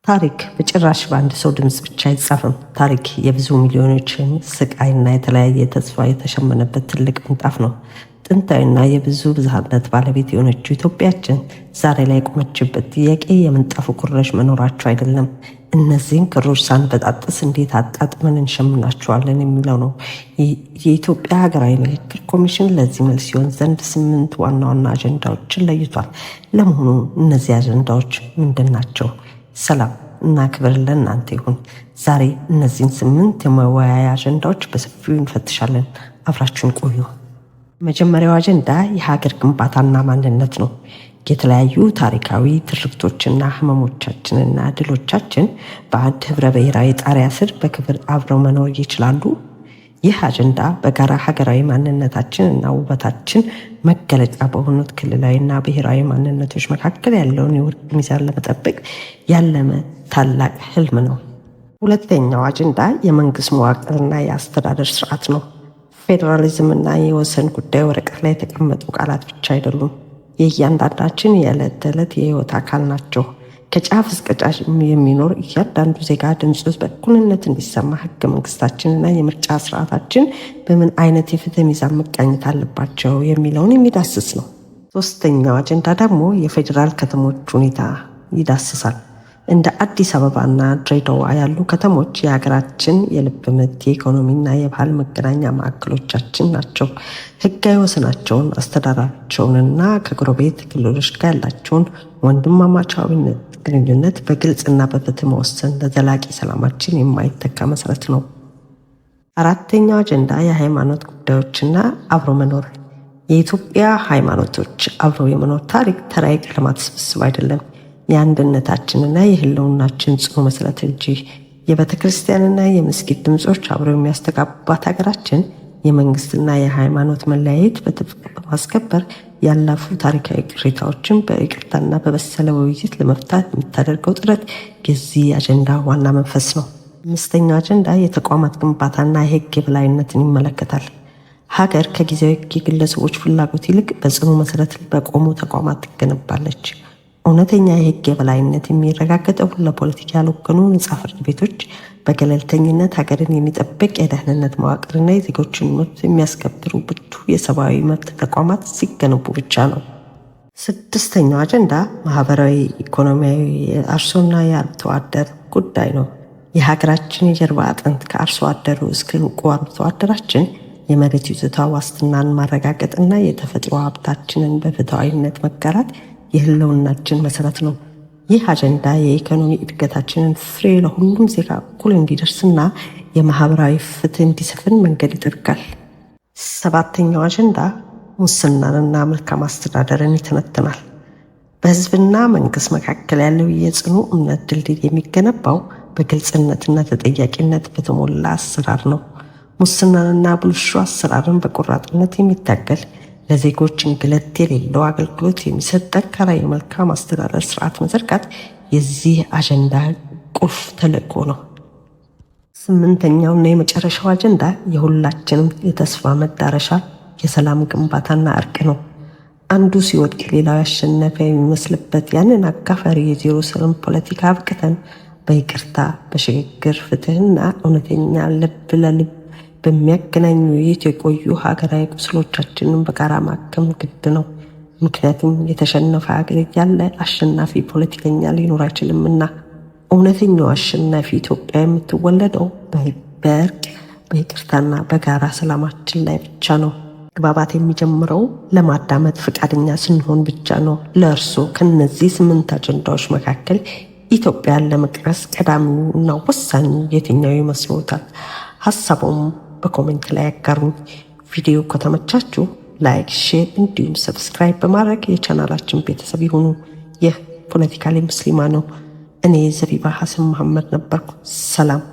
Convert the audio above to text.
ታሪክ በጭራሽ በአንድ ሰው ድምፅ ብቻ አይጻፍም። ታሪክ የብዙ ሚሊዮኖችን ስቃይና የተለያየ ተስፋ የተሸመነበት ትልቅ ምንጣፍ ነው። ጥንታዊና የብዙ ብዝሃነት ባለቤት የሆነችው ኢትዮጵያችን ዛሬ ላይ የቆመችበት ጥያቄ የምንጣፉ ክሮች መኖራቸው አይደለም። እነዚህን ክሮች ሳንበጣጥስ እንዴት አጣጥመን እንሸምናቸዋለን የሚለው ነው። የኢትዮጵያ ሀገራዊ ምክክር ኮሚሽን ለዚህ መልስ ይሆን ዘንድ 8 ዋና ዋና አጀንዳዎችን ለይቷል። ለመሆኑ እነዚህ አጀንዳዎች ምንድን ናቸው? ሰላም እና ክብር ለእናንተ ይሁን። ዛሬ እነዚህን 8 የመወያያ አጀንዳዎች በሰፊው እንፈትሻለን። አብራችሁን ቆዩ። መጀመሪያው አጀንዳ የሀገር ግንባታና ማንነት ነው። የተለያዩ ታሪካዊ ትርክቶችና ህመሞቻችንና ድሎቻችን በአንድ ህብረ ብሔራዊ ጣሪያ ስር በክብር አብረው መኖር ይችላሉ? ይህ አጀንዳ በጋራ ሀገራዊ ማንነታችን እና ውበታችን መገለጫ በሆኑት ክልላዊና ብሔራዊ ማንነቶች መካከል ያለውን የወርቅ ሚዛን ለመጠበቅ ያለመ ታላቅ ህልም ነው። ሁለተኛው አጀንዳ የመንግስት መዋቅርና የአስተዳደር ስርዓት ነው። ፌዴራሊዝምና የወሰን ጉዳይ ወረቀት ላይ የተቀመጡ ቃላት ብቻ አይደሉም። የእያንዳንዳችን የዕለት ተዕለት የህይወት አካል ናቸው። ከጫፍ እስከ ጫፍ የሚኖር እያንዳንዱ ዜጋ ድምፁ በእኩልነት እንዲሰማ ህገ መንግስታችንና የምርጫ ስርዓታችን በምን አይነት የፍትህ ሚዛን መቃኘት አለባቸው የሚለውን የሚዳስስ ነው። ሶስተኛው አጀንዳ ደግሞ የፌዴራል ከተሞች ሁኔታ ይዳስሳል። እንደ አዲስ አበባና ድሬዳዋ ያሉ ከተሞች የሀገራችን የልብ ምት፣ የኢኮኖሚና የባህል መገናኛ ማዕከሎቻችን ናቸው። ህጋዊ ወሰናቸውን፣ አስተዳደራቸውንና ከጎረቤት ክልሎች ጋር ያላቸውን ወንድማማቻዊነት ግንኙነት በግልጽና በፍትህ መወሰን ለዘላቂ ሰላማችን የማይተካ መሰረት ነው። አራተኛው አጀንዳ የሃይማኖት ጉዳዮችና አብሮ መኖር። የኢትዮጵያ ሃይማኖቶች አብሮ የመኖር ታሪክ ተራ የቀለማት ስብስብ አይደለም። የአንድነታችንና የህልውናችን ጽኑ መሰረት እንጂ። የቤተ ክርስቲያንና የመስጊድ ድምፆች አብረው የሚያስተጋቡባት ሀገራችን የመንግስትና የሃይማኖት መለያየት በጥብቅ በማስከበር ያለፉ ታሪካዊ ቅሬታዎችን በይቅርታና በበሰለ ውይይት ለመፍታት የምታደርገው ጥረት የዚህ አጀንዳ ዋና መንፈስ ነው። አምስተኛው አጀንዳ የተቋማት ግንባታና የህግ የበላይነትን ይመለከታል። ሀገር ከጊዜያዊ የግለሰቦች ፍላጎት ይልቅ በጽኑ መሰረት በቆሙ ተቋማት ትገነባለች። እውነተኛ የህግ የበላይነት የሚረጋገጠው ለፖለቲካ ያልወገኑ ነጻ ፍርድ ቤቶች፣ በገለልተኝነት ሀገርን የሚጠብቅ የደህንነት መዋቅርና የዜጎችን መብት የሚያስከብሩ ብርቱ የሰብአዊ መብት ተቋማት ሲገነቡ ብቻ ነው። ስድስተኛው አጀንዳ ማህበራዊ፣ ኢኮኖሚያዊ የአርሶና የአርብቶ አደር ጉዳይ ነው። የሀገራችን የጀርባ አጥንት ከአርሶ አደሩ እስከ እንቁ አርብቶ አደራችን የመሬት ይዞታ ዋስትናን ማረጋገጥና የተፈጥሮ ሀብታችንን በፍትሐዊነት መጋራት የህልውናችን መሰረት ነው። ይህ አጀንዳ የኢኮኖሚ እድገታችንን ፍሬ ለሁሉም ዜጋ እኩል እንዲደርስና የማህበራዊ ፍትህ እንዲሰፍን መንገድ ይጠርጋል። ሰባተኛው አጀንዳ ሙስናንና መልካም አስተዳደርን ይተነትናል። በህዝብና መንግስት መካከል ያለው የጽኑ እምነት ድልድይ የሚገነባው በግልጽነትና ተጠያቂነት በተሞላ አሰራር ነው። ሙስናንና ብልሹ አሰራርን በቆራጥነት የሚታገል፣ ለዜጎች እንግልት የሌለው አገልግሎት የሚሰጥ ጠንካራ የመልካም አስተዳደር ስርዓት መዘርጋት የዚህ አጀንዳ ቁልፍ ተልዕኮ ነው። ስምንተኛውና የመጨረሻው አጀንዳ የሁላችንም የተስፋ መዳረሻ የሰላም ግንባታና እርቅ ነው። አንዱ ሲወድቅ ሌላው ያሸነፈ የሚመስልበት ያንን አጋፋሪ የዜሮ sum ፖለቲካ አብቅተን በይቅርታ፣ በሽግግር ፍትህና እውነተኛ ልብ ለልብ በሚያገናኝ ውይይት የቆዩ ሀገራዊ ቁስሎቻችንን በጋራ ማከም ግድ ነው። ምክንያቱም የተሸነፈ ሀገር እያለ አሸናፊ ፖለቲከኛ ሊኖር አይችልምና። እውነተኛው አሸናፊ ኢትዮጵያ የምትወለደው በእርቅ፣ በይቅርታና በጋራ ሰላማችን ላይ ብቻ ነው። መግባባት የሚጀምረው ለማዳመጥ ፈቃደኛ ስንሆን ብቻ ነው። ለእርስዎ ከነዚህ 8 አጀንዳዎች መካከል ኢትዮጵያን ለመቅረጽ ቀዳሚው እና ወሳኙ የትኛው ይመስልዎታል? ሀሳቡም በ comment ላይ ያጋሩኝ። ቪዲዮ ከተመቻችሁ like፣ share እንዲሁም subscribe በማድረግ የቻናላችን ቤተሰብ ይሁኑ። ይህ ፖለቲካሊ ሙስሊማ ነው። እኔ ዘቢባ ሀሰን መሐመድ ነበርኩ። ሰላም።